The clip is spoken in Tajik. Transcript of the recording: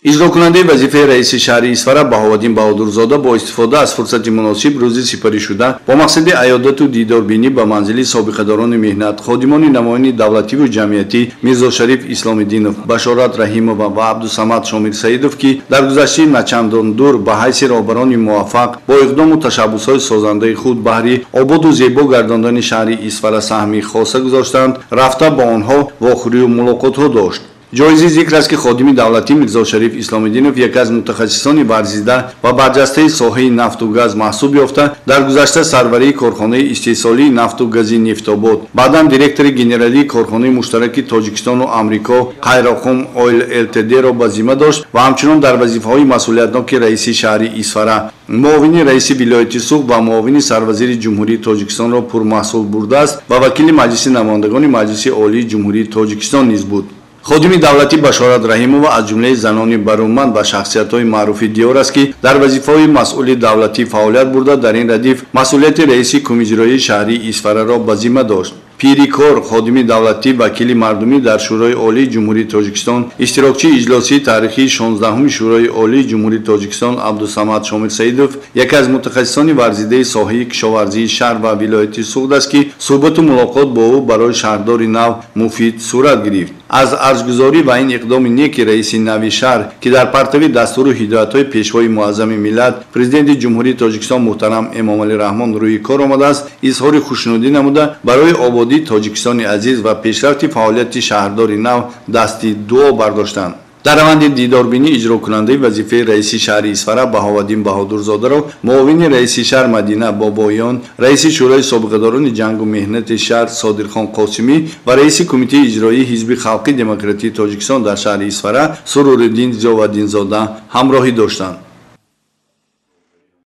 Иҷрокунандаи вазифаи раиси шаҳри Исфара Баҳоваддин Баҳодурзода бо истифода аз фурсати муносиб рӯзи сипаришуда бо мақсади аёдату дидорбинӣ ба манзили собиқадорони меҳнат, ходимони намоёни давлативу ҷамъиятӣ Мирзошариф Исломиддинов, Башорат Раҳимова ва Абдусамад Шомирсаидов, ки дар гузаштаи начандон дур ба ҳайси роҳбарони муваффақ бо иқдому ташаббусҳои созандаи худ баҳри ободу зебо гардондани шаҳри Исфара саҳми хоса гузоштанд, рафта бо онҳо вохӯрию мулоқотҳо дошт. Ҷоизи зикр аст, ки ходими давлатӣ Мирзошариф Исломиддинов яке аз мутахассисони варзида ва барҷастаи соҳаи нафту газ маҳсуб ёфта, дар гузашта сарварии корхонаи истеҳсолии нафту гази Нефтобод, баъдан директори генералии корхонаи муштараки Тоҷикистону Амрико Қайроқум Ойл ЛТД-ро ба зимма дошт ва ҳамчунон дар вазифаҳои масъулиятноки раиси шаҳри Исфара, муовини раиси вилояти Суғд ва муовини сарвазири Ҷумҳурии Тоҷикистонро пурмаҳсул бурдааст ва вакили Маҷлиси намояндагони Маҷлиси Олии Ҷумҳурии Тоҷикистон низ буд. Ходими давлатӣ Башорат Раҳимова аз ҷумлаи занони баруманд ва шахсиятҳои маъруфи диёр аст, ки дар вазифаҳои масъули давлатӣ фаъолият бурда, дар ин радиф масъулияти раиси кумиҷроии шаҳрии Исфараро ба зимма дошт. Пири кор, ходими давлатӣ, вакили мардумӣ дар Шӯрои Олии Ҷумҳурии Тоҷикистон, иштирокчии иҷлосии таърихии 16-уми Шӯрои Олии Ҷумҳурии Тоҷикистон Абдусамад Шомирсаидов яке аз мутахассисони варзидаи соҳаи кишоварзии шаҳр ва вилояти Суғд аст, ки суҳбату мулоқот бо ӯ барои шаҳрдори нав муфид сурат гирифт. Аз арҷгузорӣ ва ин иқдоми неки раиси нави шаҳр, ки дар партави дастуру ҳидоятҳои Пешвои муаззами миллат, Президенти Ҷумҳурии Тоҷикистон муҳтарам Эмомалӣ Раҳмон рӯи кор омадааст, изҳори хушнудӣ намуда, барои ободии Тоҷикистони азиз ва пешрафти фаъолияти шаҳрдори нав дасти дуо бардоштанд. Дар раванди дидорбинӣ иҷрокунандаи вазифаи раиси шаҳри Исфара Баҳоваддин Баҳодурзодаро муовини раиси шаҳр Мадина Бобоён, раиси Шӯрои собиқадорони ҷангу меҳнати шаҳр Содирхон Қосимӣ ва раиси Кумитаи иҷроии Ҳизби халқи демократии Тоҷикистон дар шаҳри Исфара Суруриддин Зиёваддинзода ҳамроҳӣ доштанд.